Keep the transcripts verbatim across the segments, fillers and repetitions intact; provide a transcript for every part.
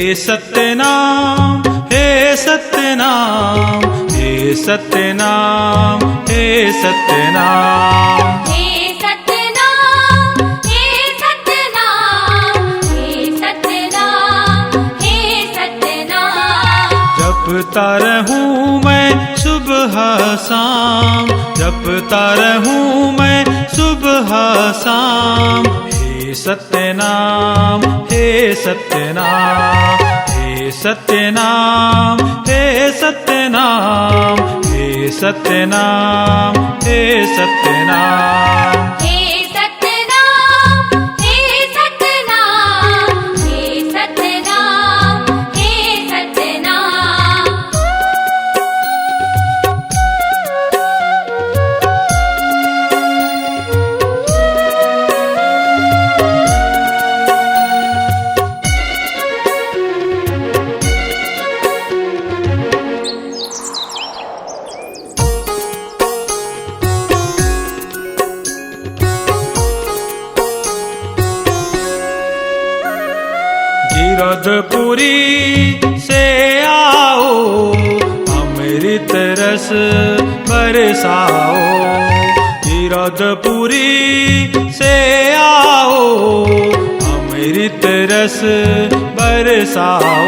हे सत्यनाम, हे सत्यनाम, हे सत्यनाम, हे सत्यनाम। हे सत्यनाम, हे सत्यनाम, हे सत्यनाम, हे सत्यनाम। जपता रहूं मैं सुबह शाम, जपता रहूं मैं सुबह शाम। हे सत्यनाम, हे सत्यनाम, हे सत्यनाम, हे सत्यनाम, हे सत्यनाम, हे सत्यनाम। हे सत्यनाम, हे सत्यनाम, हे सत्यनाम, हे सत्यनाम। गिरधपुरी से आओ, अमृत रस बरसाओ। गिरधपुरी से आओ, अमृत रस बरसाओ।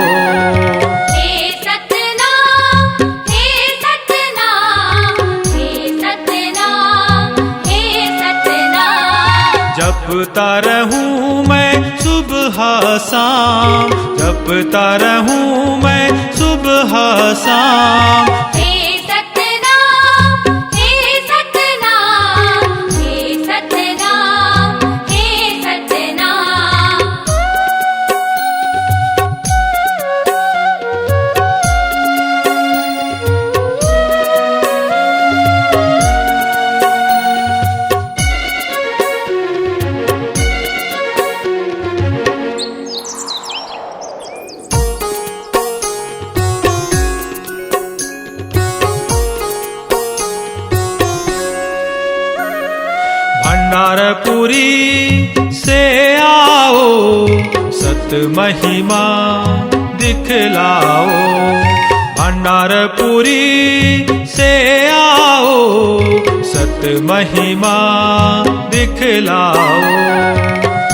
हे सतनाम, हे सतनाम, हे सतनाम, हे सतनाम। जपता रहूं मैं सुबह शाम, जपता रहूं मैं सुबह शाम। हे सतनाम, हे सतनाम, हे सतनाम, हे सतनाम। भंडारपुरी से आओ, सत महिमा दिखलाओ। भंडारपुरी से आओ, सत महिमा दिखलाओ।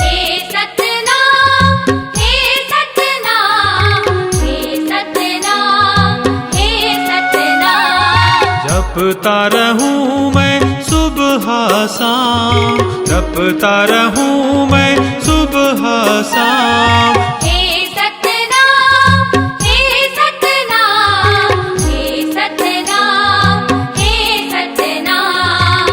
हे सतनाम, हे सतनाम, हे सतनाम, हे सतनाम। जपता रहूं मैं सुबह शाम, जपता रहूं मैं सुबह शाम। हे सतनाम, हे सतनाम, हे सतनाम, हे सतनाम।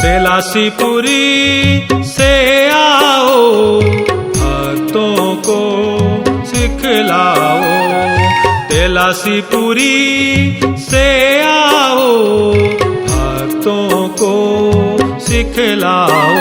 तलासीपुरी से आओ, भक्तों को सिखलाओ। तलासीपुरी से आओ, भक्तों को सिखलाओ।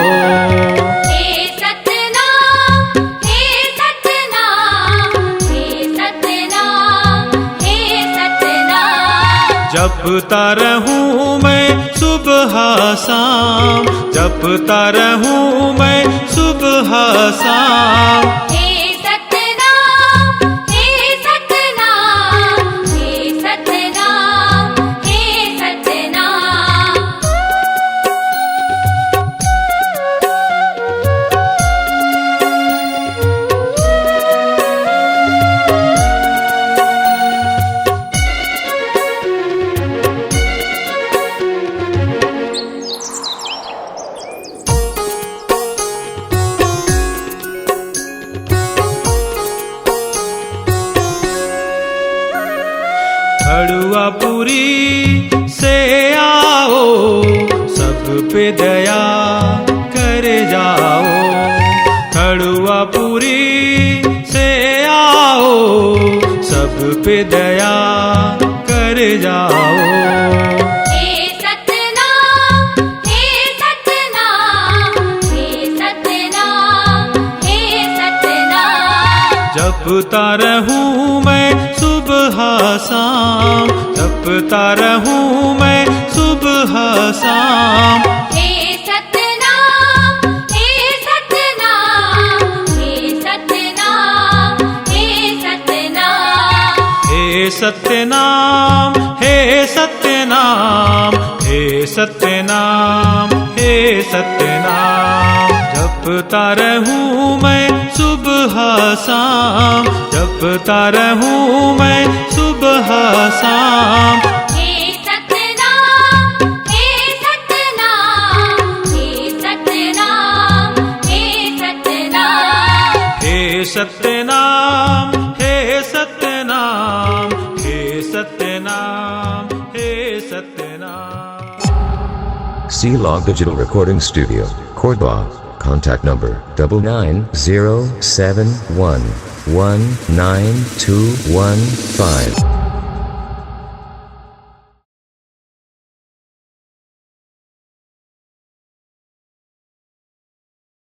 हे सतनाम, हे सतनाम, हे सतनाम, हे सतनाम। जपता रहूं मैं सुबह शाम, जपता रहूं मैं सुबह शाम। हे सतनाम, हे सतनाम, हे सतनाम, हे सतनाम। खड़ुआपुरी से आओ, सब पे दया कर जाओ। खड़ुआपुरी से आओ, सब पे दया कर ले जाओ। हे सतनाम, हे सतनाम, हे सतनाम, हे सतनाम। जपता रहूं मैं सुबह शाम, जपता रहूं मैं सुबह शाम। हे सतनाम, हे सतनाम, हे सतनाम, हे सतनाम। हे सत्यनाम, हे सत्यनाम, हे सत्यनाम, हे सत्यनाम। जपता रहूं मैं सुबह शाम, जपता रहूं मैं सुबह शाम। हे सतनाम, हे सतनाम, हे सतनाम, हे सतनाम। हे सत्यनाम, हे सत्यनाम, हे सत्यनाम, हे Satyanam. C Log Digital Recording Studio, Cordoba. Contact number double nine zero seven one one nine two one five.